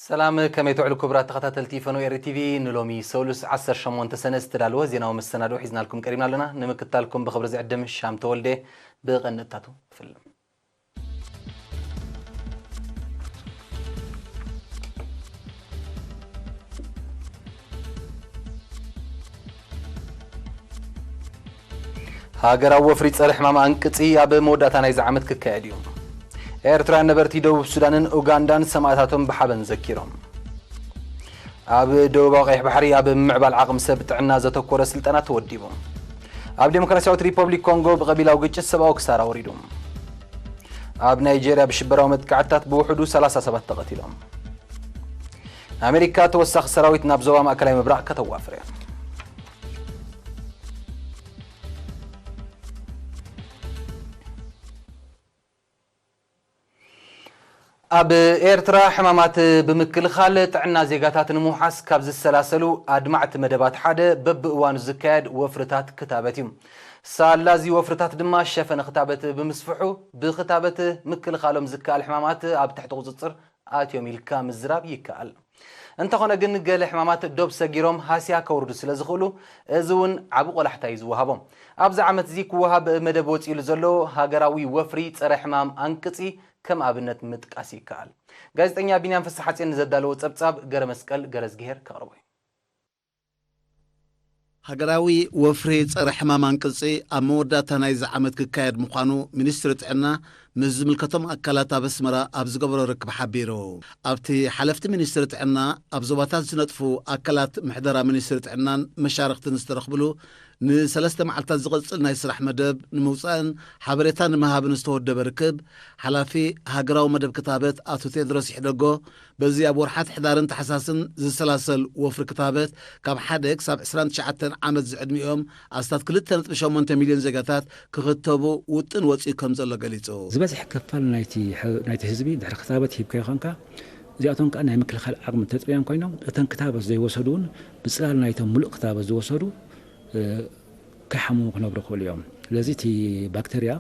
ሰላም፣ ከመይ ትውዕሉ ክቡራት ተኸታተልቲ ፈነው ኤሪ ቲቪ? ንሎሚ ሰሉስ ዓሰርተ ሸሞንተ ሰነ ዝተዳለወ ዜናዊ መሰናድኦ ሒዝናልኩም ቀሪብና ኣለና። ንምክትታልኩም ብኽብሪ ዝዕድም ሻም ተወልደ። ብቐንድታቱ ክፍልም። ሃገራዊ ወፍሪ ጸረ ሕማም ኣንቅጺ ኣብ መወዳእታ ናይዚ ዓመት ክካየድ እዩ። ኤርትራውያን ነበርቲ ደቡብ ሱዳንን ኡጋንዳን ሰማእታቶም ብሓበን ዘኪሮም። ኣብ ደቡባዊ ቀይሕ ባሕሪ ኣብ ምምዕባል ዓቕሚ ሰብ ጥዕና ዘተኮረ ስልጠና ተወዲቡ። ኣብ ዴሞክራሲያዊት ሪፐብሊክ ኮንጎ ብቐቢላዊ ግጭት ሰብኣዊ ክሳራ ወሪዱ። ኣብ ናይጄርያ ብሽበራዊ መጥቃዕትታት ብውሕዱ ሰላሳ ሰባት ተቐቲሎም። ኣሜሪካ ተወሳኺ ሰራዊት ናብ ዞባ ማእከላይ ምብራቕ ከተዋፍር እያ። ኣብ ኤርትራ ሕማማት ብምክልኻል ጥዕና ዜጋታት ንምውሓስ ካብ ዝሰላሰሉ ኣድማዕቲ መደባት ሓደ በብእዋኑ ዝካየድ ወፍርታት ክታበት እዩ። ሳላ እዚ ወፍርታት ድማ ሸፈነ ክታበት ብምስፍሑ ብክታበት ምክልኻሎም ዝከኣል ሕማማት ኣብ ትሕቲ ቁጽጽር ኣትዮም ኢልካ ምዝራብ ይከኣል። እንተኾነ ግን ገለ ሕማማት ዶብ ሰጊሮም ሃስያ ከውርዱ ስለ ዝኽእሉ እዚ እውን ዓቢ ቆላሕታ እዩ ዝወሃቦ። ኣብዚ ዓመት እዚ ክወሃብ መደብ ወጺኡሉ ዘሎ ሃገራዊ ወፍሪ ጸረ ሕማም ኣንቅጺ ከም ኣብነት ምጥቃስ ይከኣል። ጋዜጠኛ ቢንያም ፍስሓጽዮን ንዘዳለዎ ጸብጻብ ገረ መስቀል ገረዝግሄር ከቕርቦ እዩ። ሃገራዊ ወፍሪ ጸረ ሕማም ኣንቅጺ ኣብ መወዳእታ ናይዚ ዓመት ክካየድ ምዃኑ ሚኒስትሪ ጥዕና ምስ ዝምልከቶም ኣካላት ኣብ ኣስመራ ኣብ ዝገበሮ ርክብ ሓቢሩ። ኣብቲ ሓለፍቲ ሚኒስትሪ ጥዕና ኣብ ዞባታት ዝነጥፉ ኣካላት ምሕደራ ሚኒስትሪ ጥዕናን መሻርኽትን ዝተረኽብሉ ንሰለስተ መዓልታት ዝቐጽል ናይ ስራሕ መደብ ንምውጻእን ሓበሬታ ንምሃብን ዝተወደበ ርክብ፣ ሓላፊ ሃገራዊ መደብ ክታበት ኣቶ ቴድሮስ ይሕደጎ፣ በዚ ኣብ ወርሓት ሕዳርን ታሕሳስን ዝሰላሰል ወፍሪ ክታበት ካብ ሓደ ክሳብ ዕስራን ትሽዓተን ዓመት ዝዕድሚኦም ኣስታት ክልተ ነጥቢ ሸሞንተ ሚልዮን ዜጋታት ክኽተቡ ውጥን ወጺኡ ከም ዘሎ ገሊጹ። ዝበዝሐ ክፋል ናይቲ ሕ-፣ ናይቲ ህዝቢ ድሕሪ ክታበት ሂብካዮ ኾንካ፣ እዚኣቶም ከኣ ናይ ምክልኻል ዓቕሚ ተጽብያን ኮይኖም፣ እተን ክታበት ዘይወሰዱ እውን ብጽላል ናይቶም ምሉእ ክታበት ዝወሰዱ፣ እ፣ ከይሓመሙ ክነብሩ ይኽእሉ እዮም። ስለዚ እቲ ባክተርያ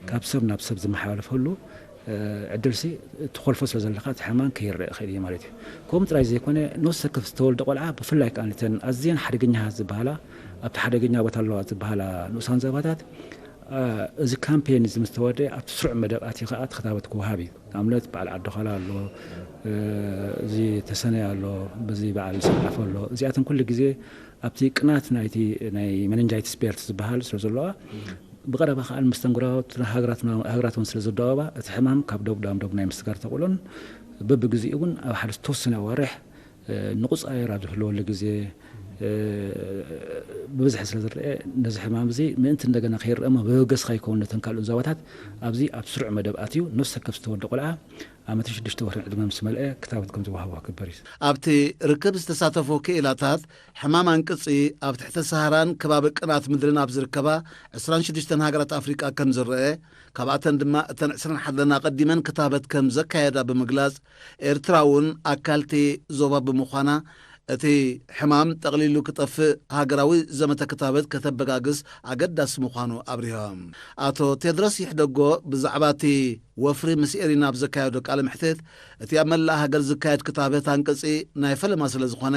ካብ ሰብ ናብ ሰብ ዝመሓላለፈሉ፣ እ፣ ዕድልሲ ትኾልፎ ስለ ዘለኻ እቲ ሕማም ከይረእ ይኽእል እዩ ማለት እዩ። ከምኡ ጥራይ ዘይኮነ፣ ነፍሲ ወከፍ ዝተወልደ ቆልዓ፣ ብፍላይ ከኣ እተን ኣዝየን ሓደገኛታት ዝበሃላ፣ ኣብቲ ሓደገኛ ቦታ ኣለዋ ዝበሃላ ንኡሳን ዞባታት፣ እ፣ እዚ ካምፔን እዚ ምስ ተወደአ፣ ኣብቲ ስሩዕ መደብ ኣትዩ ከኣ እቲ ክታበት ክወሃብ እዩ። ንኣብነት በዓል ዓዲ ዃላ ኣሎ፣ እ፣ እዚ ተሰነይ ኣሎ፣ በዚ በዓል ሰንዓፈ ኣሎ። እዚኣተን ኩሉ ግዜ ኣብቲ ቅናት ናይቲ ናይ ሜኒንጃይትስ ቤርት ዝበሃል ስለ ዘለዋ፣ ብቐረባ ከኣ መስተንግሮ ሃገራት፣ ሃገራት እውን ስለ ዘደዋወባ፣ እቲ ሕማም ካብ ዶብ ናብ ዶብ ናይ ምስጋር ተኽእሎን በብግዜኡ እውን ኣብ ሓደ ዝተወሰነ ኣዋርሕ፣ እ፣ ንቑጻየር ኣብ ዝህልወሉ ግዜ፣ እ፣ ብብዝሒ ስለ ዝረአ፣ ነዚ ሕማም እዚ ምእንቲ እንደገና ከይረአ እሞ መበገሲ ከይከውን ነተን ካልኦት ዞባታት ኣብዚ ኣብ ስሩዕ መደብ ኣትዩ ነፍሲ ወከፍ ዝተወልደ ቆልዓ ዓመትን ሽዱሽተ ወርሕን ዕድመ ምስ መልአ ክታበት ከም ዝወሃቦ ክግበር እዩ። ኣብቲ ርክብ ዝተሳተፉ ክኢላታት፣ ሕማም ኣንቅጺ ኣብ ትሕቲ ሰሃራን ከባቢ ቅናት ምድርን ኣብ ዝርከባ ዕስራን ሽዱሽተን ሃገራት ኣፍሪቃ ከም ዝረአ፣ ካብኣተን ድማ እተን ዕስራን ሓደን ኣቐዲመን ክታበት ከም ዘካየዳ ብምግላጽ፣ ኤርትራ እውን ኣካልቲ ዞባ ብምዃና፣ እቲ ሕማም ጠቕሊሉ ክጠፍእ ሃገራዊ ዘመተ ክታበት ከተበጋግስ ኣገዳሲ ምዃኑ ኣብሪሆም። ኣቶ ቴድሮስ ይሕደጎ ብዛዕባ እቲ ወፍሪ ምስ ኤሪና ኣብ ዘካየዶ ቃለ መሕትት፣ እቲ ኣብ መላእ ሃገር ዝካየድ ክታበት ኣንቅጺ ናይ ፈለማ ስለ ዝኾነ፣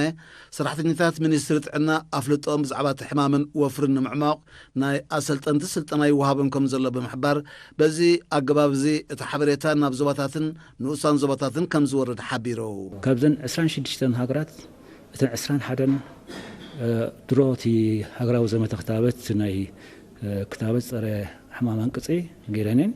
ሰራሕተኛታት ሚኒስትሪ ጥዕና ኣፍልጦኦም ብዛዕባ እቲ ሕማምን ወፍርን ንምዕማቕ ናይ ኣሰልጠንቲ ስልጠና ይወሃቦም ከም ዘሎ ብምሕባር፣ በዚ ኣገባብ እዚ እቲ ሓበሬታ ናብ ዞባታትን ንኡሳን ዞባታትን ከም ዝወርድ ሓቢሩ። ካብዘን ዕስራን ሽዱሽተን ሃገራት፣ እተን ዕስራን ሓደን፣ እ፣ ድሮ እቲ ሃገራዊ ዘመተ ክታበት ናይ፣ እ፣ ክታበት ጸረ ሕማም ኣንቅጺ ገይረን እየን።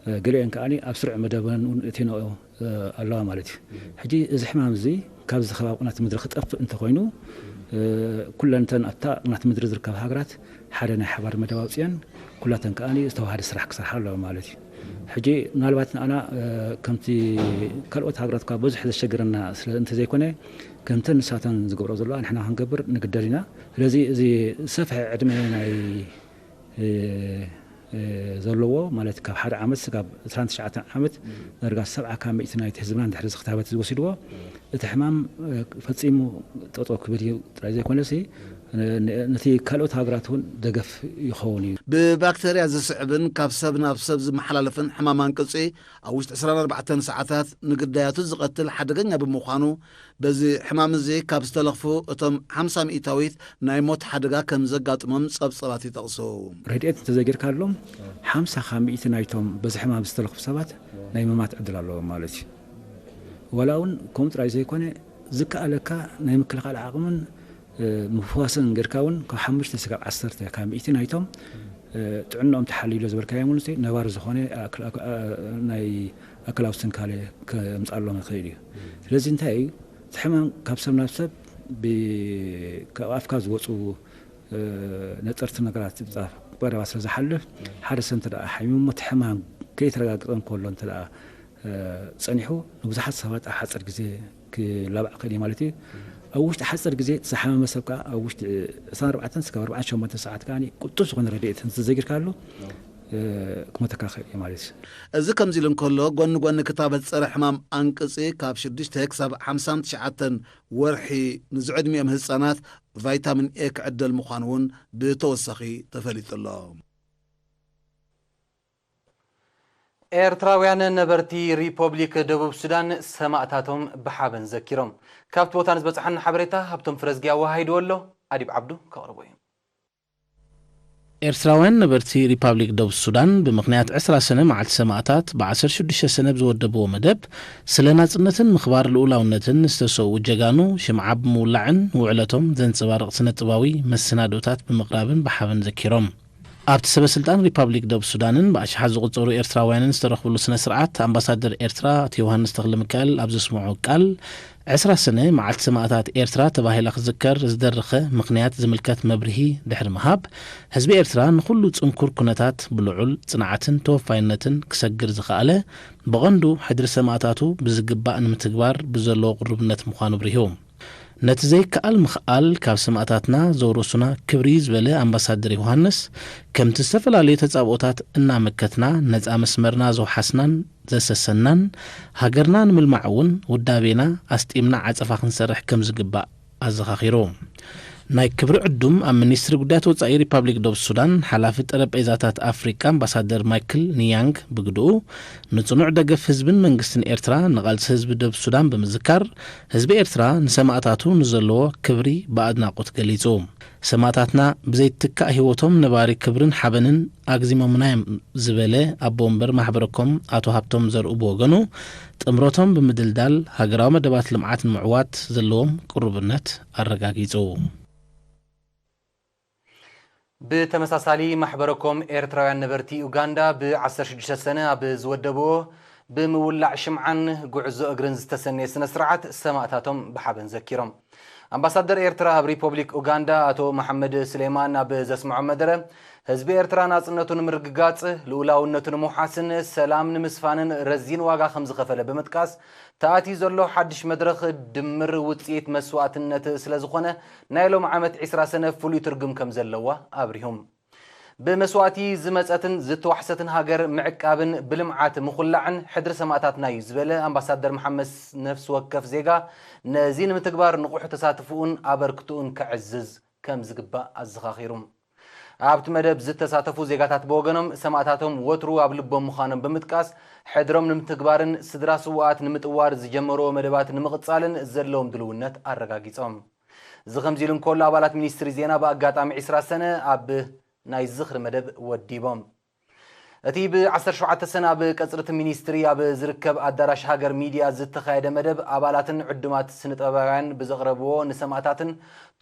እ፣ ገሊአን ከኣ ኣብ ስሩዕ መደበን እውን እተንኦ፣ እ፣ ኣለዋ ማለት እዩ። ሕጂ እዚ ሕማም እዚ ካብዚ ከባቢ ቅናት ምድሪ ክጠፍእ እንተኾይኑ፣ እ፣ ኩለን እተን ኣብታ ቅናት ምድሪ ዝርከባ ሃገራት ሓደ ናይ ሓባር መደብ ኣውፅአን፣ ኩላተን ከኣ ዝተዋሃደ ስራሕ ክሰርሓ ኣለዎ ማለት እዩ። ሕጂ ምናልባት ንኣና፣ እ፣ ከምቲ ካልኦት ሃገራት እኳ ብዙሕ ዘሸግረና ስለ እንተዘይኮነ፣ ከምተን ንሳተን ዝገብሮ ዘለዋ ንሕና ክንገብር ንግደድ ኢና። ስለዚ እዚ ዝሰፍሐ ዕድመ ናይ፣ እ፣ እ፣ ዘለዎ ማለት ካብ ሓደ ዓመት ስጋብ ዕስራን ትሽዓተን ዓመት ዳርጋ ሰብዓ ካብ ሚእቲ ናይቲ ህዝብና እንድሕር እዚ ክታበት እዚ ወሲድዎ፣ እቲ ሕማም፣ እ፣ ፈጺሙ ጠጠው ክብል እዩ ጥራይ ዘይኮነሲ፣ ን- ን- ነቲ ካልኦት ሃገራት እውን ደገፍ ይኸውን እዩ። ብባክተርያ ዝስዕብን ካብ ሰብ ናብ ሰብ ዝመሓላለፍን ሕማም ኣንቅፂ ኣብ ውሽጢ ዕስራን ኣርባዕተን ሰዓታት ንግዳያቱ ዝቐትል ሓደገኛ ብምዃኑ፣ በዚ ሕማም እዚ ካብ ዝተለኽፉ እቶም ሓምሳ ሚእታዊት ናይ ሞት ሓደጋ ከም ዘጋጥሞም ጸብጸባት ይጠቕሱ። ረድኤት እንተዘይጌርካሎም ሓምሳ ካብ ሚእቲ ናይቶም በዚ ሕማም ዝተለኽፉ ሰባት ናይ ምማት ዕድል ኣለዎም ማለት እዩ። ዋላ እውን ከምኡ ጥራይ ዘይኮነ፣ ዝከኣለካ ናይ ምክልኻል ዓቕምን ምፍዋስን ጌርካ እውን ካብ ሓሙሽተ ስጋብ ዓሰርተ ካብ ሚእቲ ናይቶም ጥዕናኦም ተሓልዩ ዝበልካዮም እውን ነባሪ ዝኾነ ናይ ኣክላዊ ስንካለ ከምፃሎም ይኽእል እዩ። ስለዚ እንታይ እዩ እቲ ሕማም ካብ ሰብ ናብ ሰብ ካብ ኣፍካ ዝወፁ ነፀርቲ ነገራት ቀረባ ስለ ዝሓልፍ ሓደ ሰብ እንተ ሓሚሙ እቲ ሕማም ከይተረጋግጠ እንከሎ እንተ ፀኒሑ ንብዙሓት ሰባት ኣብ ሓፂር ግዜ ክላባዕ ክእል እዩ ማለት እዩ። ኣብ ውሽጢ ሓፂር ግዜ እቲ ዝሓመመ ሰብ ከዓ ኣብ ውሽጢ ዕስራን ኣርባዕተን ስጋብ ኣርባዓን ሸሞንተን ሰዓት ከዓ ቁጡብ ዝኾነ ረድኤት እንተዘይጌርካሉ ክሞተካ ክእል እዩ ማለት እዩ። እዚ ከምዚ ኢሉ እንከሎ፣ ጎኒ ጎኒ ክታበት ጸረ ሕማም ኣንቅጺ ካብ ሽዱሽተ ክሳብ ሓምሳን ትሽዓተን ወርሒ ንዝዕድሚኦም ህጻናት ቫይታሚን ኤ ክዕደል ምዃኑ እውን ብተወሳኺ ተፈሊጡ ኣሎ። ኤርትራውያን ነበርቲ ሪፖብሊክ ደቡብ ሱዳን ሰማእታቶም ብሓበን ዘኪሮም። ካብቲ ቦታ ንዝበጽሓና ሓበሬታ ሃብቶም ፍረዝጊ ኣወሃሂድዎ ኣሎ። ኣዲብ ዓብዱ ከቕርቦ እዩ። ኤርትራውያን ነበርቲ ሪፓብሊክ ደቡብ ሱዳን ብምኽንያት ዕስራ ሰነ መዓልቲ ሰማእታት ብ ዓሰርተ ሽዱሽተ ሰነ ብዝወደብዎ መደብ ስለ ናጽነትን ምኽባር ልኡላውነትን ዝተሰውኡ ጀጋኑ ሽምዓ ብምውላዕን ንውዕለቶም ዘንጸባርቕ ስነ ጥባዊ መሰናዶታት ብምቕራብን ብሓበን ዘኪሮም። ኣብቲ ሰበ ስልጣን ሪፓብሊክ ደቡብ ሱዳንን ብኣሽሓት ዝቑጸሩ ኤርትራውያንን ዝተረኽብሉ ስነ ስርዓት ኣምባሳደር ኤርትራ ኣቶ ዮሃንስ ተኽለሚካኤል ኣብ ዘስምዖ ቃል ዕስራ ሰነ መዓልቲ ሰማእታት ኤርትራ ተባሂላ ክዝከር ዝደረኸ ምኽንያት ዝምልከት መብርሂ ድሕሪ ምሃብ፣ ህዝቢ ኤርትራ ንኹሉ ጽንኩር ኩነታት ብልዑል ጽንዓትን ተወፋይነትን ክሰግር ዝኸኣለ ብቐንዱ ሕድሪ ሰማእታቱ ብዝግባእ ንምትግባር ብዘለዎ ቅሩብነት ምዃኑ ኣብሪሁ። ነቲ ዘይከኣል ምኽኣል ካብ ሰማእታትና ዘውረሱና ክብሪ ዝበለ ኣምባሳደር ዮሃንስ፣ ከምቲ ዝተፈላለዩ ተጻብኦታት እናመከትና ነጻ መስመርና ዘውሓስናን ዘሰሰናን፣ ሃገርና ንምልማዕ እውን ውዳቤና ኣስጢምና ዓጸፋ ክንሰርሕ ከም ዝግባእ ኣዘኻኺሩ። ናይ ክብሪ ዕዱም ኣብ ሚኒስትሪ ጉዳያት ወጻኢ ሪፓብሊክ ደቡብ ሱዳን ሓላፊ ጠረጴዛታት ኣፍሪቃ ኣምባሳደር ማይክል ንያንግ ብግድኡ፣ ንጽኑዕ ደገፍ ህዝብን መንግስትን ኤርትራ ንቓልሲ ህዝቢ ደቡብ ሱዳን ብምዝካር፣ ህዝቢ ኤርትራ ንሰማእታቱ ንዘለዎ ክብሪ ብኣድናቖት ገሊጹ። ሰማእታትና ብዘይትካእ ህይወቶም ነባሪ ክብርን ሓበንን ኣግዚሞምና እዮም ዝበለ ኣቦ ወንበር ማሕበረኮም ኣቶ ሃብቶም ዘርኡ ብወገኑ፣ ጥምረቶም ብምድልዳል ሃገራዊ መደባት ልምዓት ንምዕዋት ዘለዎም ቅሩብነት ኣረጋጊጹ። ብተመሳሳሊ ማሕበረኮም ኤርትራውያን ነበርቲ ኡጋንዳ ብ ዓሰርተ ሽዱሽተ ሰነ ኣብ ዝወደብዎ ብምውላዕ ሽምዓን ጉዕዞ እግርን ዝተሰነየ ስነ ስርዓት ሰማእታቶም ብሓበን ዘኪሮም። ኣምባሳደር ኤርትራ ኣብ ሪፖብሊክ ኡጋንዳ ኣቶ መሓመድ ስሌማን ኣብ ዘስምዖ መደረ፣ ህዝቢ ኤርትራ ናጽነቱ ንምርግጋጽ፣ ልኡላውነቱ ንምውሓስን ሰላም ንምስፋንን ረዚን ዋጋ ከም ዝኸፈለ ብምጥቃስ፣ ተኣትዩ ዘሎ ሓድሽ መድረኽ ድምር ውጽኢት መስዋእትነት ስለ ዝኾነ፣ ናይ ሎም ዓመት ዒስራ ሰነ ፍሉይ ትርጉም ከም ዘለዋ ኣብሪሁም። ብመስዋእቲ ዝመጸትን ዝተዋሕሰትን ሃገር ምዕቃብን ብልምዓት ምኹላዕን ሕድሪ ሰማእታትና እዩ ዝበለ ኣምባሳደር መሓመድ ነፍሲ ወከፍ ዜጋ ነዚ ንምትግባር ንቑሕ ተሳትፍኡን ኣበርክትኡን ከዕዝዝ ከም ዝግባእ ኣዘኻኺሩ። ኣብቲ መደብ ዝተሳተፉ ዜጋታት ብወገኖም ሰማእታቶም ወትሩ ኣብ ልቦም ምዃኖም ብምጥቃስ ሕድሮም ንምትግባርን ስድራ ስውኣት ንምጥዋር ዝጀመርዎ መደባት ንምቕጻልን ዘለዎም ድልውነት ኣረጋጊጾም። እዚ ከምዚ ኢሉ እንከሎ ኣባላት ሚኒስትሪ ዜና ብኣጋጣሚ ዒስራ ሰነ ኣብ ናይ ዝኽሪ መደብ ወዲቦም። እቲ ብ ዓሰርተ ሸውዓተ ሰነ ኣብ ቀጽሪ እቲ ሚኒስትሪ ኣብ ዝርከብ ኣዳራሽ ሃገር ሚድያ ዝተኻየደ መደብ ኣባላትን ዕዱማት ስነጥበባውያን ብዘቕረብዎ ንሰማእታትን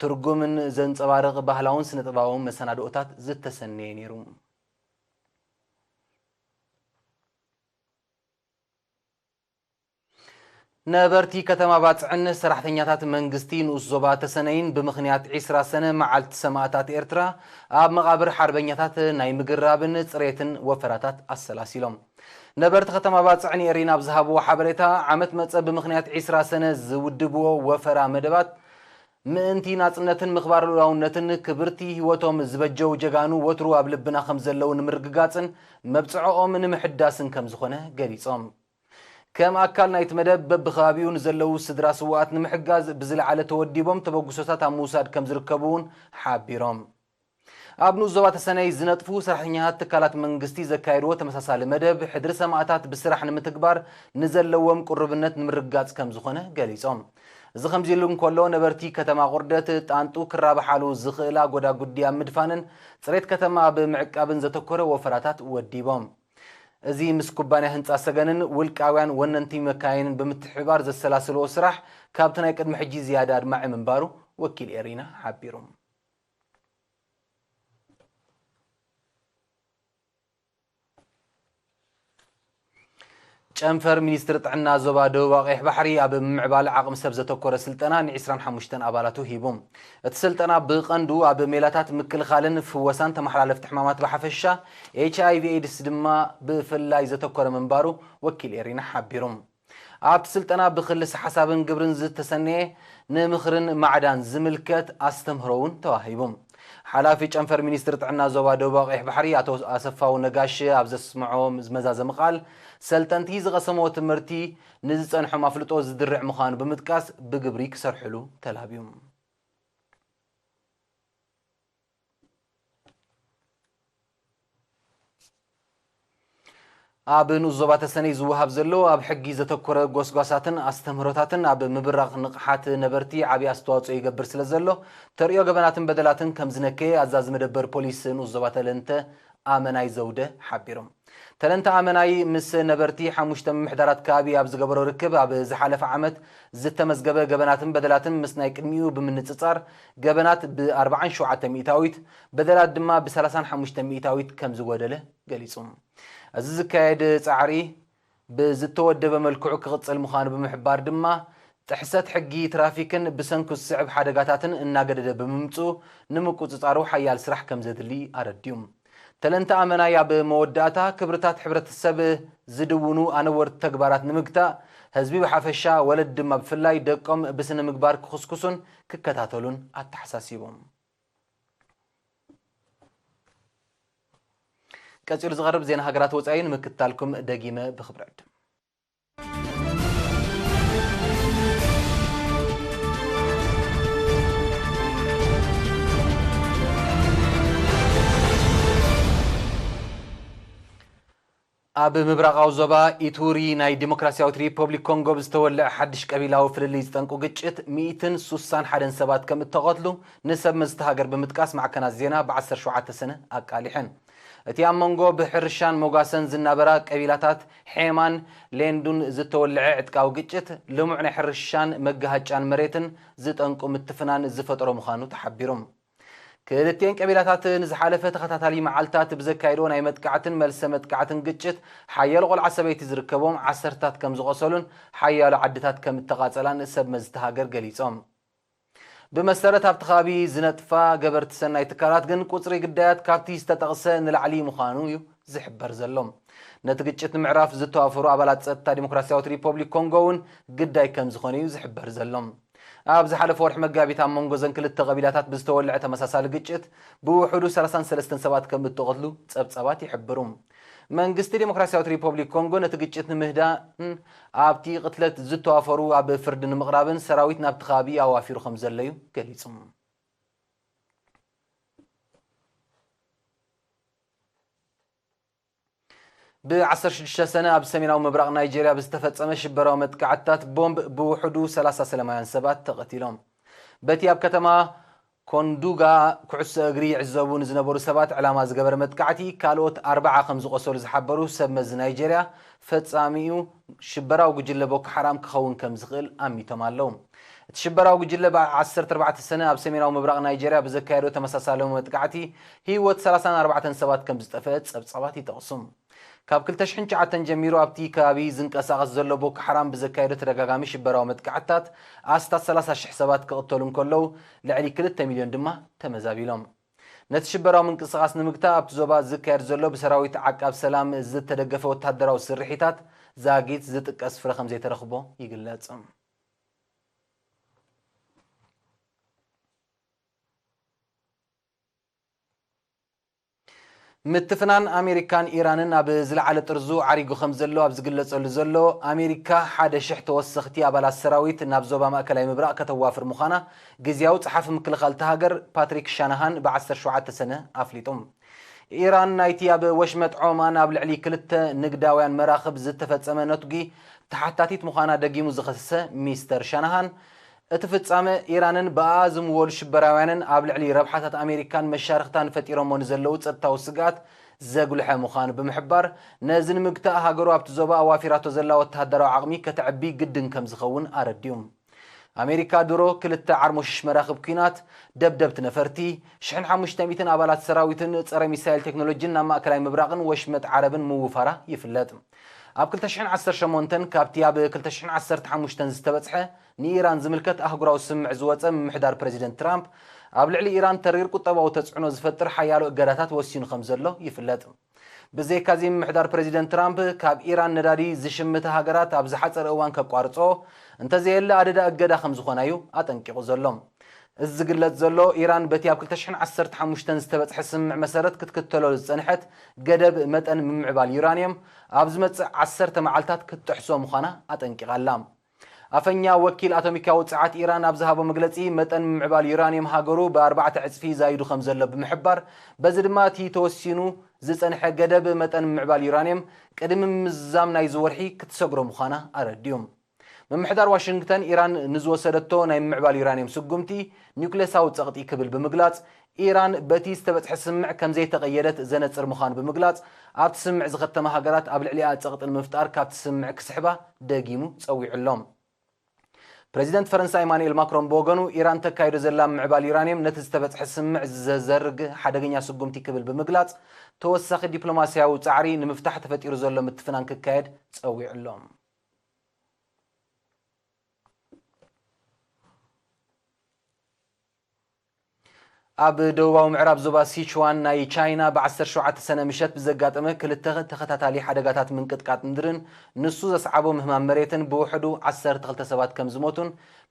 ትርጉምን ዘንጸባርቕ ባህላውን ስነጥበባውን መሰናድኦታት ዝተሰነየ ነይሩ። ነበርቲ ከተማ ባጽዕን ሰራሕተኛታት መንግስቲ ንኡስ ዞባ ተሰነይን ብምኽንያት ዒስራ ሰነ መዓልቲ ሰማእታት ኤርትራ ኣብ መቓብር ሓርበኛታት ናይ ምግራብን ጽሬትን ወፈራታት ኣሰላሲሎም። ነበርቲ ከተማ ባጽዕን ኤሪና ኣብ ዝሃብዎ ሓበሬታ፣ ዓመት መጸ ብምኽንያት ዒስራ ሰነ ዝውድብዎ ወፈራ መደባት ምእንቲ ናጽነትን ምኽባር ልኡላውነትን ክብርቲ ህይወቶም ዝበጀው ጀጋኑ ወትሩ ኣብ ልብና ከም ዘለዉ ንምርግጋጽን መብጽዖኦም ንምሕዳስን ከም ዝኾነ ገሊጾም። ከም ኣካል ናይቲ መደብ በብኸባቢኡ ንዘለዉ ስድራ ስውኣት ንምሕጋዝ ብዝለዓለ ተወዲቦም ተበግሶታት ኣብ ምውሳድ ከም ዝርከቡ እውን ሓቢሮም። ኣብ ንኡስ ዞባ ተሰነይ ዝነጥፉ ሰራሕተኛታት ትካላት መንግስቲ ዘካየድዎ ተመሳሳሊ መደብ፣ ሕድሪ ሰማእታት ብስራሕ ንምትግባር ንዘለዎም ቅሩብነት ንምርግጋጽ ከም ዝኾነ ገሊጾም። እዚ ከምዚ ኢሉ እንከሎ፣ ነበርቲ ከተማ ቁርደት ጣንጡ ክራብሓሉ ዝኽእላ ጎዳጉዲ ኣብ ምድፋንን ጽሬት ከተማ ኣብ ምዕቃብን ዘተኮረ ወፈራታት ወዲቦም። እዚ ምስ ኩባንያ ህንጻ ሰገንን ውልቃውያን ወነንቲ መካይንን ብምትሕብባር ዘሰላስልዎ ስራሕ ካብቲ ናይ ቅድሚ ሕጂ ዝያዳ ኣድማዒ ምንባሩ ወኪል ኤሪና ሓቢሩ። ጨንፈር ሚኒስትሪ ጥዕና ዞባ ደቡብ ኣቕይሕ ባሕሪ ኣብ ምምዕባል ዓቕሚ ሰብ ዘተኮረ ስልጠና ን ዒስራን ሓሙሽተን ኣባላቱ ሂቡ። እቲ ስልጠና ብቐንዱ ኣብ ሜላታት ምክልኻልን ፍወሳን ተመሓላለፍቲ ሕማማት ብሓፈሻ፣ ኤች ኣይ ቪ ኤድስ ድማ ብፍላይ ዘተኮረ ምንባሩ ወኪል ኤሪና ሓቢሩ። ኣብቲ ስልጠና ብክልሰ ሓሳብን ግብርን ዝተሰነየ ንምኽርን ማዕዳን ዝምልከት ኣስተምህሮ እውን ተዋሂቡ። ሓላፊ ጨንፈር ሚኒስትሪ ጥዕና ዞባ ደቡብ ኣቕይሕ ባሕሪ ኣቶ ኣሰፋው ነጋሽ ኣብ ዘስምዖ መዛዘሚ ቃል፣ ሰልጠንቲ ዝቐሰምዎ ትምህርቲ ንዝጸንሖም ኣፍልጦ ዝድርዕ ምዃኑ ብምጥቃስ፣ ብግብሪ ክሰርሕሉ ተላብዩ። ኣብ ንኡስ ዞባ ተሰነይ ዝወሃብ ዘሎ ኣብ ሕጊ ዘተኮረ ጎስጓሳትን ኣስተምህሮታትን ኣብ ምብራቕ ንቕሓት ነበርቲ ዓቢ ኣስተዋጽኦ ይገብር ስለ ዘሎ፣ ተርእዮ ገበናትን በደላትን ከም ዝነከየ ኣዛዚ መደበር ፖሊስ ንኡስ ዞባ ተለንተ ኣመናይ ዘውደ ሓቢሮም። ተለንተ ኣመናይ ምስ ነበርቲ ሓሙሽተ ምምሕዳራት ከባቢ ኣብ ዝገበሮ ርክብ፣ ኣብ ዝሓለፈ ዓመት ዝተመዝገበ ገበናትን በደላትን ምስ ናይ ቅድሚኡ ብምንጽጻር፣ ገበናት ብ ኣርባዓን ሸውዓተን ሚእታዊት፣ በደላት ድማ ብ ሰላሳን ሓሙሽተን ሚእታዊት ከም ዝጎደለ ገሊጹ። እዚ ዝካየድ ጻዕሪ ብዝተወደበ መልክዑ ክቕጽል ምዃኑ ብምሕባር ድማ፣ ጥሕሰት ሕጊ ትራፊክን ብሰንኩ ዝስዕብ ሓደጋታትን እናገደደ ብምምጽኡ፣ ንምቁጽጻሩ ሓያል ስራሕ ከም ዘድሊ ኣረድዩ። ተለንተ ኣመናይ ኣብ መወዳእታ፣ ክብርታት ሕብረተሰብ ዝድውኑ ኣነወርቲ ተግባራት ንምግታእ፣ ህዝቢ ብሓፈሻ፣ ወለዲ ድማ ብፍላይ ደቆም ብስነ ምግባር ክኹስኩሱን ክከታተሉን ኣተሓሳሲቡ። ቀጺሉ ዝቐርብ ዜና ሃገራት ወጻኢ ንምክትታልኩም ደጊመ ብኽብሪ ዕድም። ኣብ ምብራቓዊ ዞባ ኢቱሪ ናይ ዲሞክራሲያዊት ሪፐብሊክ ኮንጎ ብዝተወልዐ ሓድሽ ቀቢላዊ ፍልልይ ዝጠንቁ ግጭት ሚእትን ሱሳን ሓደን ሰባት ከም እተቐትሉ ንሰብ መዚ እታ ሃገር ብምጥቃስ ማዕከናት ዜና ብ ዓሰርተ ሸውዓተ ሰነ ኣቃሊሐን። እቲ ኣብ መንጎ ብሕርሻን ሞጋሰን ዝናበራ ቀቢላታት ሔማን ሌንዱን ዝተወልዐ ዕጥቃዊ ግጭት፣ ልሙዕ ናይ ሕርሻን መጋሃጫን መሬትን ዝጠንቁ ምትፍናን ዝፈጠሮ ምዃኑ ተሓቢሩ። ክልቲኤን ቀቢላታት ንዝሓለፈ ተኸታታሊ መዓልታት ብዘካየድዎ ናይ መጥቃዕትን መልሰ መጥቃዕትን ግጭት፣ ሓያሎ ቆልዓ ሰበይቲ ዝርከቦም ዓሰርታት ከም ዝቖሰሉን ሓያሎ ዓድታት ከም እተቓጸላን ሰብ መዚ እታ ሃገር ገሊጾም። ብመሰረት ኣብቲ ከባቢ ዝነጥፋ ገበርቲ ሰናይ ትካላት ግን፣ ቁጽሪ ግዳያት ካብቲ ዝተጠቕሰ ንላዕሊ ምዃኑ እዩ ዝሕበር ዘሎ። ነቲ ግጭት ንምዕራፍ ዝተዋፈሩ ኣባላት ጸጥታ ዲሞክራሲያዊት ሪፐብሊክ ኮንጎ እውን ግዳይ ከም ዝኾነ እዩ ዝሕበር ዘሎ። ኣብ ዝሓለፈ ወርሒ መጋቢት ኣብ መንጎ እዘን ክልተ ቀቢላታት ብዝተወልዐ ተመሳሳሊ ግጭት ብውሑዱ ሰላሳን ሰለስተን ሰባት ከም እተቐትሉ ጸብጻባት ይሕብሩ። መንግስቲ ዲሞክራሲያዊት ሪፐብሊክ ኮንጎ ነቲ ግጭት ንምህዳእን ኣብቲ ቅትለት ዝተዋፈሩ ኣብ ፍርዲ ንምቕራብን ሰራዊት ናብቲ ከባቢ ኣዋፊሩ ከም ዘሎ እዩ ገሊጹ። ብ ዓሰርተ ሽዱሽተ ሰነ ኣብ ሰሜናዊ ምብራቕ ናይጄርያ ብዝተፈጸመ ሽበራዊ መጥቃዕትታት ቦምብ ብውሕዱ ሰላሳ ሰላማውያን ሰባት ተቐቲሎም። በቲ ኣብ ከተማ ኮንዱጋ ኩዕሶ እግሪ ይዕዘቡ ንዝነበሩ ሰባት ዕላማ ዝገበረ መጥቃዕቲ፣ ካልኦት ኣርባዓ ከም ዝቖሰሉ ዝሓበሩ ሰብ መዚ ናይጄርያ፣ ፈጻሚኡ ሽበራዊ ጉጅለ ቦኮ ሓራም ክኸውን ከም ዝኽእል ኣሚቶም ኣለዉ። እቲ ሽበራዊ ጉጅለ ብ ዓሰርተ ኣርባዕተ ሰነ ኣብ ሰሜናዊ ምብራቕ ናይጄርያ ብዘካየዶ ተመሳሳሊ መጥቃዕቲ፣ ህይወት ሰላሳን ኣርባዕተን ሰባት ከም ዝጠፍአ ጸብጻባት ይጠቕሱ። ካብ ክልተ ሽሕን ትሽዓተን ጀሚሩ ኣብቲ ከባቢ ዝንቀሳቐስ ዘሎ ቦኮ ሓራም ብዘካየዶ ተደጋጋሚ ሽበራዊ መጥቃዕትታት ኣስታት ሰላሳ ሽሕ ሰባት ክቕተሉ እንከለዉ፣ ልዕሊ ክልተ ሚልዮን ድማ ተመዛቢሎም። ነቲ ሽበራዊ ምንቅስቓስ ንምግታእ ኣብቲ ዞባ ዝካየድ ዘሎ ብሰራዊት ዓቃብ ሰላም ዝተደገፈ ወተሃደራዊ ስርሒታት ዛጊት ዝጥቀስ ፍረ ከም ዘይተረኽቦ ይግለጽ። ምትፍናን ኣሜሪካን ኢራንን ኣብ ዝለዓለ ጥርዙ ዓሪጉ ከም ዘሎ ኣብ ዝግለጸሉ ዘሎ፣ ኣሜሪካ ሓደ ሽሕ ተወሰኽቲ ኣባላት ሰራዊት ናብ ዞባ ማእከላይ ምብራቕ ከተዋፍር ምዃና ግዝያዊ ጸሓፊ ምክልኻል እታ ሃገር ፓትሪክ ሻናሃን ብ ዓሰርተ ሸውዓተ ሰነ ኣፍሊጡ። ኢራን ናይቲ ኣብ ወሽመጥ ዖማን ኣብ ልዕሊ ክልተ ንግዳውያን መራኽብ ዝተፈጸመ ነትጒ ተሓታቲት ምዃና ደጊሙ ዝኸሰሰ ሚስተር ሻናሃን፣ እቲ ፍጻመ ኢራንን ብኣኣ ዝምወሉ ሽበራውያንን ኣብ ልዕሊ ረብሓታት ኣሜሪካን መሻርኽታን ፈጢሮሞ ንዘለዉ ጸጥታዊ ስግኣት ዘጉልሐ ምዃኑ ብምሕባር፣ ነዚ ንምግታእ ሃገሩ ኣብቲ ዞባ ኣዋፊራቶ ዘላ ወተሃደራዊ ዓቕሚ ከተዕቢ ግድን ከም ዝኸውን ኣረዲኡ። ኣሜሪካ ድሮ ክልተ ዓርሞሽሽ መራኽብ ኲናት፣ ደብደብቲ ነፈርቲ፣ ሽሕን ሓሙሽተ ሚእትን ኣባላት ሰራዊትን ጸረ ሚሳይል ቴክኖሎጂን ናብ ማእከላይ ምብራቕን ወሽመጥ ዓረብን ምውፋራ ይፍለጥ። ኣብ ክልተ ሽሕን ዓሰርተ ሸሞንተን ካብቲ ኣብ ክልተ ሽሕን ዓሰርተ ሓሙሽተን ዝተበጽሐ ንኢራን ዝምልከት ኣህጉራዊ ስምምዕ ዝወጸ ምምሕዳር ፕረዚደንት ትራምፕ፣ ኣብ ልዕሊ ኢራን ተሪር ቁጠባዊ ተጽዕኖ ዝፈጥር ሓያሎ እገዳታት ወሲኑ ከም ዘሎ ይፍለጥ። ብዘይካዚ ምምሕዳር ፕረዚደንት ትራምፕ ካብ ኢራን ነዳዲ ዝሽምታ ሃገራት ኣብ ዝሓጸረ እዋን ከቋርጾ፣ እንተዘየለ ኣደዳ እገዳ ከም ዝኾና እዩ ኣጠንቂቑ ዘሎ። እዚ ዝግለጽ ዘሎ፣ ኢራን በቲ ኣብ ክልተ ሽሕን ዓሰርተ ሓሙሽተን ዝተበጽሐ ስምምዕ መሰረት ክትክተሎ ዝጸንሐት ገደብ መጠን ምምዕባል ዩራንየም ኣብ ዝመጽእ ዓሰርተ መዓልታት ክትጥሕሶ ምዃና ኣጠንቂቓ ኣላ። ኣፈኛ ወኪል ኣቶሚካዊ ጸዓት ኢራን ኣብ ዝሃቦ መግለጺ፣ መጠን ምምዕባል ዩራንየም ሃገሩ ብኣርባዕተ ዕጽፊ ዛይዱ ከም ዘሎ ብምሕባር፣ በዚ ድማ እቲ ተወሲኑ ዝጸንሐ ገደብ መጠን ምምዕባል ዩራንየም ቅድሚ ምዝዛም ናይዚ ወርሒ ክትሰግሮ ምዃና ኣረዲኡ። ምምሕዳር ዋሽንግተን፣ ኢራን ንዝወሰደቶ ናይ ምምዕባል ዩራንየም ስጉምቲ ኒውክሌሳዊ ጸቕጢ ክብል ብምግላጽ፣ ኢራን በቲ ዝተበጽሐ ስምምዕ ከም ዘይተቐየደት ዘነጽር ምዃኑ ብምግላጽ፣ ኣብቲ ስምምዕ ዝኸተማ ሃገራት ኣብ ልዕሊኣ ጸቕጢ ንምፍጣር ካብቲ ስምምዕ ክስሕባ ደጊሙ ጸዊዑ ኣሎ። ፕረዚደንት ፈረንሳ ኢማኑኤል ማክሮን ብወገኑ፣ ኢራን ተካይዶ ዘላ ምምዕባል ዩራንየም ነቲ ዝተበጽሐ ስምምዕ ዘዘርግ ሓደገኛ ስጉምቲ ክብል ብምግላጽ፣ ተወሳኺ ዲፕሎማስያዊ ጻዕሪ ንምፍታሕ ተፈጢሩ ዘሎ ምትፍናን ክካየድ ጸዊዑ ኣሎ። ኣብ ደቡባዊ ምዕራብ ዞባ ሲችዋን ናይ ቻይና ብ ዓሰርተ ሸውዓተ ሰነ ምሸት ብዘጋጠመ ክልተ ተኸታታሊ ሓደጋታት ምንቅጥቃጥ ምድርን ንሱ ዘስዓቦ ምህማም መሬትን ብውሕዱ ዓሰርተ ክልተ ሰባት ከም ዝሞቱን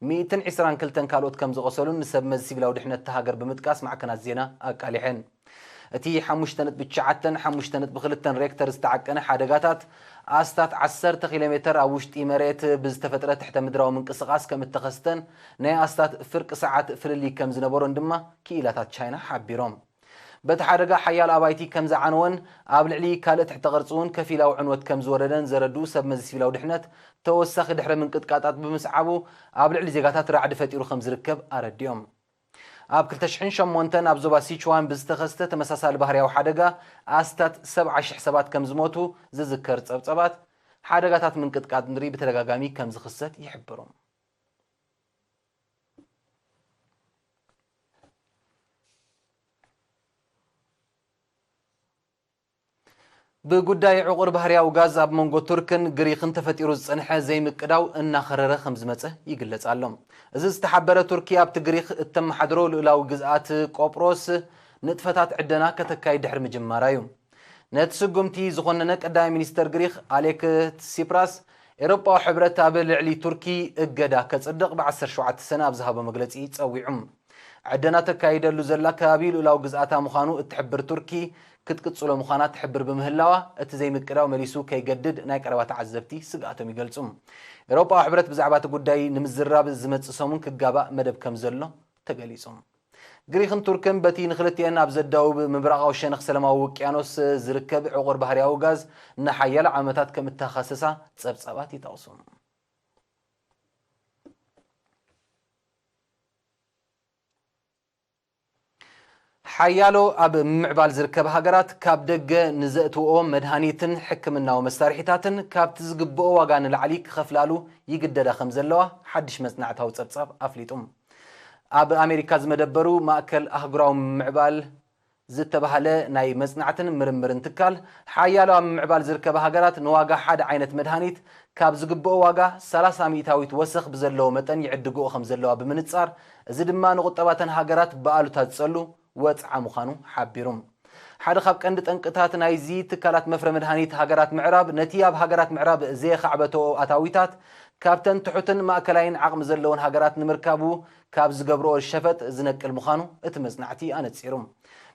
ሚእትን ዕስራን ክልተን ካልኦት ከም ዝቖሰሉን ንሰብ መዚ ሲቪላዊ ድሕነት እታ ሃገር ብምጥቃስ ማዕከናት ዜና ኣቃሊሐን። እቲ ሓሙሽተ ነጥቢ ትሽዓተን ሓሙሽተ ነጥቢ ክልተን ሬክተር ዝተዓቀነ ሓደጋታት ኣስታት ዓሰርተ ኪሎ ሜተር ኣብ ውሽጢ መሬት ብዝተፈጥረ ትሕተ ምድራዊ ምንቅስቓስ ከም እተኸስተን ናይ ኣስታት ፍርቂ ሰዓት ፍልልይ ከም ዝነበሮን ድማ ክኢላታት ቻይና ሓቢሮም። በቲ ሓደጋ ሓያሎ ኣባይቲ ከም ዝዓነወን ኣብ ልዕሊ ካልእ ትሕተ ቅርጺ እውን ከፊላዊ ዕንወት ከም ዝወረደን ዘረድኡ ሰብ መዚ ሲቪላዊ ድሕነት፣ ተወሳኺ ድሕረ ምንቅጥቃጣት ብምስዓቡ ኣብ ልዕሊ ዜጋታት ራዕዲ ፈጢሩ ከም ዝርከብ ኣረዲኦም። ኣብ ክልተ ሽሕን ሸሞንተን ኣብ ዞባ ሲችዋን ብዝተኸስተ ተመሳሳሊ ባህርያዊ ሓደጋ ኣስታት ሰብዓ ሽሕ ሰባት ከም ዝሞቱ ዝዝከር ጸብጸባት፣ ሓደጋታት ምንቅጥቃጥ ምድሪ ብተደጋጋሚ ከም ዝኽሰት ይሕብሩ። ብጉዳይ ዕቑር ባህርያዊ ጋዝ ኣብ መንጎ ቱርክን ግሪኽን ተፈጢሩ ዝጸንሐ ዘይምቅዳው እናኸረረ ከም ዝመጸ ይግለጽ ኣሎ። እዚ ዝተሓበረ፣ ቱርኪ ኣብቲ ግሪኽ እተመሓድሮ ልኡላዊ ግዝኣት ቆጵሮስ ንጥፈታት ዕደና ከተካይድ ድሕሪ ምጅማራ እዩ። ነቲ ስጉምቲ ዝኾነነ ቀዳማይ ሚኒስተር ግሪኽ ኣሌክ ሲፕራስ፣ ኤውሮጳዊ ሕብረት ኣብ ልዕሊ ቱርኪ እገዳ ከጽድቕ ብ ዓሰርተ ሸውዓተ ሰነ ኣብ ዝሃቦ መግለጺ ጸዊዑ። ዕደና ተካይደሉ ዘላ ከባቢ ልኡላዊ ግዝኣታ ምዃኑ እትሕብር ቱርኪ ክትቅጽሎ ምዃና ትሕብር ብምህላዋ፣ እቲ ዘይምቅዳው መሊሱ ከይገድድ ናይ ቀረባ ተዓዘብቲ ስግኣቶም ይገልጹ። ኤውሮጳዊ ሕብረት ብዛዕባ እቲ ጉዳይ ንምዝራብ ዝመጽእ ሰሙን ክጋባእ መደብ ከም ዘሎ ተገሊጹ። ግሪኽን ቱርክን በቲ ንክልቲኤን ኣብ ዘዳውብ ምብራቓዊ ሸነኽ ሰላማዊ ውቅያኖስ ዝርከብ ዕቑር ባህርያዊ ጋዝ ንሓያሎ ዓመታት ከም እተኻሰሳ ጸብጻባት ይጠቕሱ። ሓያሎ ኣብ ምምዕባል ዝርከባ ሃገራት ካብ ደገ ንዘእትውኦ መድሃኒትን ሕክምናዊ መሳርሒታትን ካብቲ ዝግብኦ ዋጋ ንላዕሊ ክኸፍላሉ ይግደዳ ከም ዘለዋ ሓድሽ መጽናዕታዊ ጸብጻብ ኣፍሊጡ። ኣብ ኣሜሪካ ዝመደበሩ ማእከል ኣህጉራዊ ምምዕባል ዝተባህለ ናይ መጽናዕትን ምርምርን ትካል፣ ሓያሎ ኣብ ምምዕባል ዝርከባ ሃገራት ንዋጋ ሓደ ዓይነት መድሃኒት ካብ ዝግብኦ ዋጋ ሰላሳ ሚእታዊት ወሰኽ ብዘለዎ መጠን ይዕድግኦ ከም ዘለዋ ብምንጻር፣ እዚ ድማ ንቁጠባተን ሃገራት ብኣሉታ ዝጸሉ ወጽዓ ምዃኑ ሓቢሩ። ሓደ ካብ ቀንዲ ጠንቅታት ናይዚ ትካላት መፍረ መድሃኒት ሃገራት ምዕራብ፣ ነቲ ኣብ ሃገራት ምዕራብ ዘየኻዕበተኦ ኣታዊታት ካብተን ትሑትን ማእከላይን ዓቕሚ ዘለወን ሃገራት ንምርካቡ ካብ ዝገብርኦ ሸፈጥ ዝነቅል ምዃኑ እቲ መጽናዕቲ ኣነጺሩ።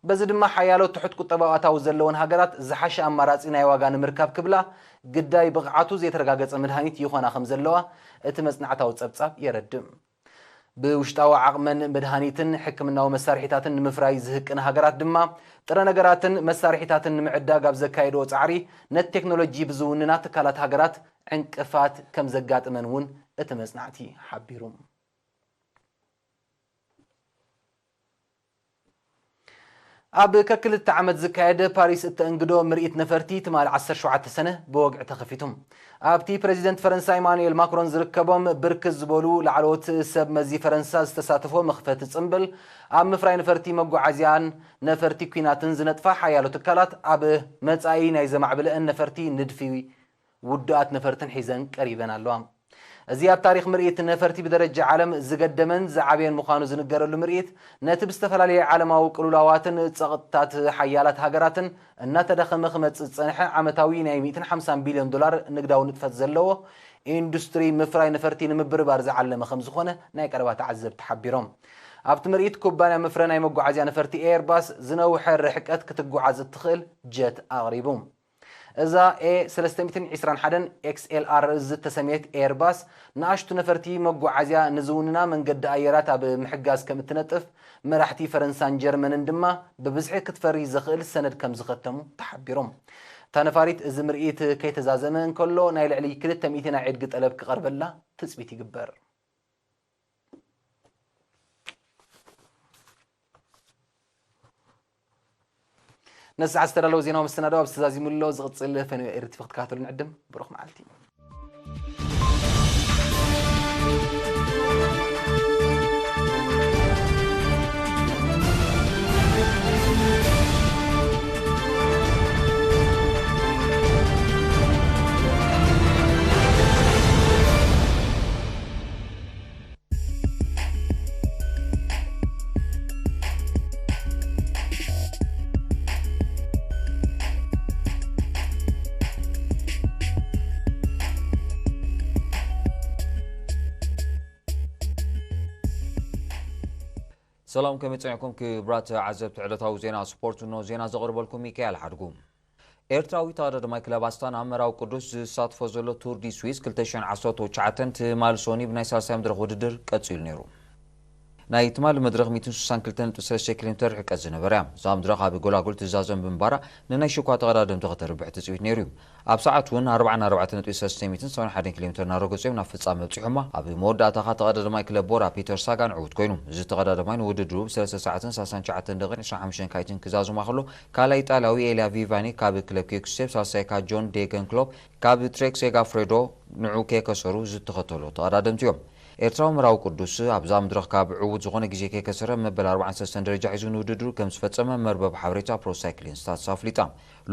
በዚ ድማ ሓያሎ ትሑት ቁጠባዊ ኣታዊ ዘለወን ሃገራት ዝሓሸ ኣማራጺ ናይ ዋጋ ንምርካብ ክብላ ግዳይ ብቕዓቱ ዘይተረጋገጸ መድሃኒት ይኾና ከም ዘለዋ እቲ መጽናዕታዊ ጸብጻብ የረድእ። ብውሽጣዊ ዓቕመን መድሃኒትን ሕክምናዊ መሳርሒታትን ንምፍራይ ዝህቅን ሃገራት ድማ ጥረ ነገራትን መሳርሒታትን ንምዕዳግ ኣብ ዘካየድኦ ጻዕሪ ነቲ ቴክኖሎጂ ብዝውንና ትካላት ሃገራት ዕንቅፋት ከም ዘጋጥመን እውን እቲ መጽናዕቲ ሓቢሩ። ኣብ ከክልተ ዓመት ዝካየድ ፓሪስ እተእንግዶ ምርኢት ነፈርቲ ትማል ዓሰርተ ሸውዓተ ሰነ ብወግዒ ተኸፊቱ። ኣብቲ ፕረዚደንት ፈረንሳ ኢማኑኤል ማክሮን ዝርከቦም ብርክት ዝበሉ ላዕለዎት ሰብ መዚ ፈረንሳ ዝተሳተፎ መኽፈቲ ጽምብል፣ ኣብ ምፍራይ ነፈርቲ መጓዓዝያን ነፈርቲ ኲናትን ዝነጥፋ ሓያሎ ትካላት ኣብ መጻኢ ናይ ዘማዕብለአን ነፈርቲ ንድፊ ውዱኣት ነፈርትን ሒዘን ቀሪበን ኣለዋ። እዚ ኣብ ታሪኽ ምርኢት ነፈርቲ ብደረጃ ዓለም ዝገደመን ዝዓበየን ምዃኑ ዝንገረሉ ምርኢት፣ ነቲ ብዝተፈላለየ ዓለማዊ ቅልውላዋትን ጸቕጥታት ሓያላት ሃገራትን እናተዳኸመ ክመጽእ ዝጸንሐ ዓመታዊ ናይ ሚእትን ሓምሳን ቢልዮን ዶላር ንግዳዊ ንጥፈት ዘለዎ ኢንዱስትሪ ምፍራይ ነፈርቲ ንምብርባር ዝዓለመ ከም ዝኾነ ናይ ቀረባ ተዓዘብቲ ሓቢሮም። ኣብቲ ምርኢት፣ ኩባንያ መፍረ ናይ መጓዓዝያ ነፈርቲ ኤርባስ ዝነውሐ ርሕቀት ክትጓዓዝ እትኽእል ጀት ኣቕሪቡ። እዛ ኤ ሰለስተ ሚእትን ዕስራን ሓደን ኤክስኤልኣር ዝተሰምየት ኤርባስ፣ ንኣሽቱ ነፈርቲ መጓዓዝያ ንዝውንና መንገዲ ኣየራት ኣብ ምሕጋዝ ከም እትነጥፍ፣ መራሕቲ ፈረንሳን ጀርመንን ድማ ብብዝሒ ክትፈሪ ዘኽእል ሰነድ ከም ዝኸተሙ ተሓቢሮም። እታ ነፋሪት እዚ ምርኢት ከይተዛዘመ እንከሎ፣ ናይ ልዕሊ ክልተ ሚእቲ ናይ ዕድጊ ጠለብ ክቐርበላ ትጽቢት ይግበር። ነዚ ሰዓት ዝተዳለወ ዜናዊ መሰናድኦ ኣብዚ ተዛዚሙ ኣሎ። ዝቕጽል ፈነወ ኤሪ ቲቪ ክትከታተሉ ንዕድም። ብሩኽ መዓልቲ። ሰላም፣ ከመይ ጸኒሕኩም ክቡራት ተዓዘብቲ ዕለታዊ ዜና ስፖርት? ኖ ዜና ዘቕርበልኩም ሚካኤል ሓድጉ። ኤርትራዊ ተቐዳዳማይ ክለብ ኣስታና መራዊ ቅዱስ ዝሳትፎ ዘሎ ቱር ዲ ስዊስ ክልተ ሽሕን ዓሰርተ ትሽዓተን ትማሊ ሰኑይ ብናይ ሳልሳይ መድረኽ ውድድር ቀጺሉ ነይሩ። ናይ ትማሊ መድረኽ ሚእትን ስሳን ክልተን ነጥቢ ሰለስተ ኪሎ ሜተር ርሕቀት ዝነበረ እያ። እዛ መድረኽ ኣብ ጎላጉል ትዛዘም ብምንባራ ንናይ ሽኳ ተቐዳደምቲ ከተርብሕ ትጽቢት ነይሩ እዩ። ኣብ ሰዓት እውን ኣርባዓን ኣርባዕተን ነጥቢ ሰለስተ ሚእትን ሰብዓን ሓደን ኪሎ ሜተር እናረገጹ እዮም ናብ ፍጻመ ኣብጺሖማ። ኣብ መወዳእታ ኸኣ ተቐዳዳማይ ክለብ ቦራ ፒተር ሳጋን ዕዉት ኮይኑ። እዚ ተቐዳዳማይ ንውድድሩ ብሰለስተ ሰዓትን ሰላሳን ትሽዓተን ደቂቕን ዕስራን ሓሙሽተን ካይትን ክዛዝማ ከሎ፣ ካልኣይ ኢጣልያዊ ኤልያ ቪቫኒ ካብ ክለብ ኬክስቴፕ፣ ሳልሳይ ከኣ ጆን ዴገን ክሎፕ ካብ ትሬክ ሴጋፍሬዶ ንዑ ከይከሰሩ ዝተኸተሉ ተቐዳደምቲ እዮም። ኤርትራዊ መራዊ ቅዱስ ኣብዛ መድረኽ ካብ ዕዉት ዝኾነ ግዜ ከይከሰረ መበል ኣርባዓን ሰለስተን ደረጃ ሒዙ ንውድድሩ ከም ዝፈጸመ መርበብ ሓበሬታ ፕሮ ሳይክሊን ስታትስ ኣፍሊጣ።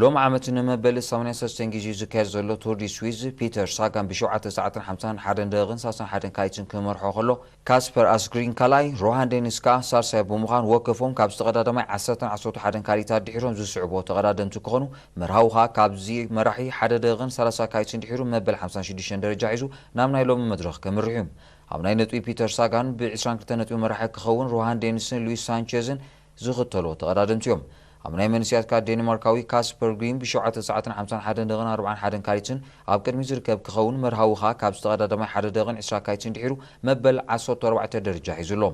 ሎሚ ዓመት ንመበል ሰማንያን ሰለስተን ግዜ ዝካየድ ዘሎ ቱር ዲ ስዊዝ ፒተር ሳጋን ብሸውዓተ ሰዓትን ሓምሳን ሓደን ደቂቕን ሰላሳን ሓደን ካይትን ክመርሖ ከሎ፣ ካስፐር ኣስግሪን ካልኣይ፣ ሮሃን ዴኒስ ከኣ ሳልሳይ ብምዃን ወከፎም ካብ ዝተቐዳደማይ ዓሰርተን ዓሰርተ ሓደን ካልኢታት ድሒሮም ዝስዕብዎ ተቐዳደምቲ ክኾኑ፣ መርሃዊ ከኣ ካብዚ መራሒ ሓደ ደቂቕን ሰላሳ ካይትን ድሒሩ መበል ሓምሳን ሽዱሽተን ደረጃ ሒዙ ናብ ናይ ሎሚ መድረኽ ከምርሕ እዩ። ኣብ ናይ ነጥቢ ፒተር ሳጋን ብዕስራን ክልተን ነጥቢ መራሒ ክኸውን፣ ሮሃን ዴኒስን ሉዊስ ሳንቼዝን ዝኽተልዎ ተቐዳደምቲ እዮም። ኣብ ናይ መንእሰያት ከኣ ዴንማርካዊ ካስፐር ግሪን ብሸውዓተ ሰዓትን ሓምሳን ሓደን ደቂቕን ኣርባዓን ሓደን ካልኢትን ኣብ ቅድሚት ዝርከብ ክኸውን፣ መርሃዊ ከኣ ካብ ዝተቐዳደማይ ሓደ ደቂቕን ዕስራ ካይትን ድሒሩ መበል ዓሰርተ ኣርባዕተ ደረጃ ሒዙ ኣሎ።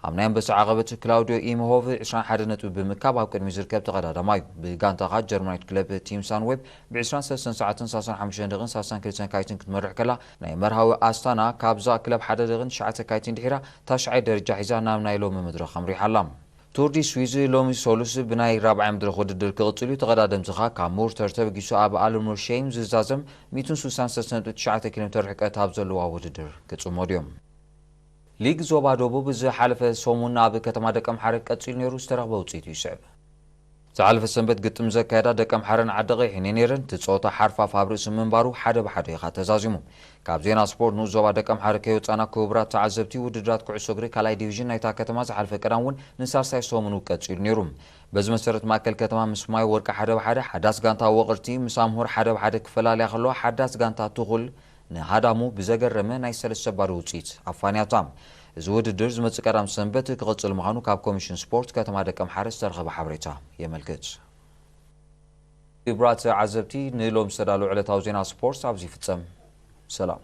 ኣብ ናይ ኣንበሳ ዓቐበት ክላውዲዮ ኢምሆቭ ዕስራን ሓደን ነጥቢ ብምእካብ ኣብ ቅድሚት ዝርከብ ተቐዳዳማይ እዩ። ብጋንታ ከኣ ጀርመናዊት ክለብ ቲም ሳንዌብ ብዕስራን ሰለስተን ሰዓትን ሰላሳን ሓሙሽተን ደቂቕን ሰላሳን ክልተን ካይትን ክትመርሕ ከላ፣ ናይ መርሃዊ ኣስታና ካብዛ ክለብ ሓደ ደቂቕን ትሽዓተ ካይትን ድሒራ ታሽዓይ ደረጃ ሒዛ ናብ ናይ ሎሚ መድረኽ ኣምሪሓ ኣላ። ቱር ዲ ስዊዝ ሎሚ ሰሉስ ብናይ ራብዓይ መድረኽ ውድድር ክቕጽል እዩ። ተቐዳደምቲ ከኣ ካብ ሙርተር ተበጊሱ ኣብ ኣልሙርሼም ዝዛዘም ሚእትን ስሳን ሰለስተን ነጥቢ ትሽዓተ ኪሎ ሜተር ርሕቀት ኣብ ዘለዋ ውድድር ክጽመዱ እዮም። ሊግ ዞባ ደቡብ ዝሓለፈ ሰሙን ኣብ ከተማ ደቀምሓረ ቀጺሉ ነይሩ። ዝተረኽበ ውጽኢት ይስዕብ። ዝሓለፈ ሰንበት ግጥም ዘካየዳ ደቀምሓረን ዓዲ ቀይሕን እየን ነይረን። እቲ ጸወታ ሓርፋፍ ኣብ ርእሲ ምንባሩ ሓደ ብሓደ ኢኻ ተዛዚሙ። ካብ ዜና ስፖርት ንኡስ ዞባ ደቀምሓረ ከይወጻና ክቡራት ተዓዘብቲ፣ ውድድራት ኩዕሶ እግሪ ካልኣይ ዲቪዥን ናይታ ከተማ ዝሓለፈ ቀዳም እውን ንሳልሳይ ሰሙኑ ቀጺሉ ነይሩ። በዚ መሰረት ማእከል ከተማ ምስ ማይ ወርቂ ሓደ ብሓደ፣ ሓዳስ ጋንታ ወቕርቲ ምስ ኣምሁር ሓደ ብሓደ ክፈላለያ ከለዋ፣ ሓዳስ ጋንታ ትኹል ንሃዳሙ ብዘገረመ ናይ ሰለስተ ባዶ ውጽኢት ኣፋንያታ። እዚ ውድድር ዝመጽእ ቀዳም ሰንበት ክቕጽል ምዃኑ ካብ ኮሚሽን ስፖርት ከተማ ደቀምሓረ ዝተረኸበ ሓበሬታ የመልክት። ክቡራት ተዓዘብቲ፣ ንሎም ዝተዳለዉ ዕለታዊ ዜና ስፖርት ኣብዚ ይፍጸም። ሰላም።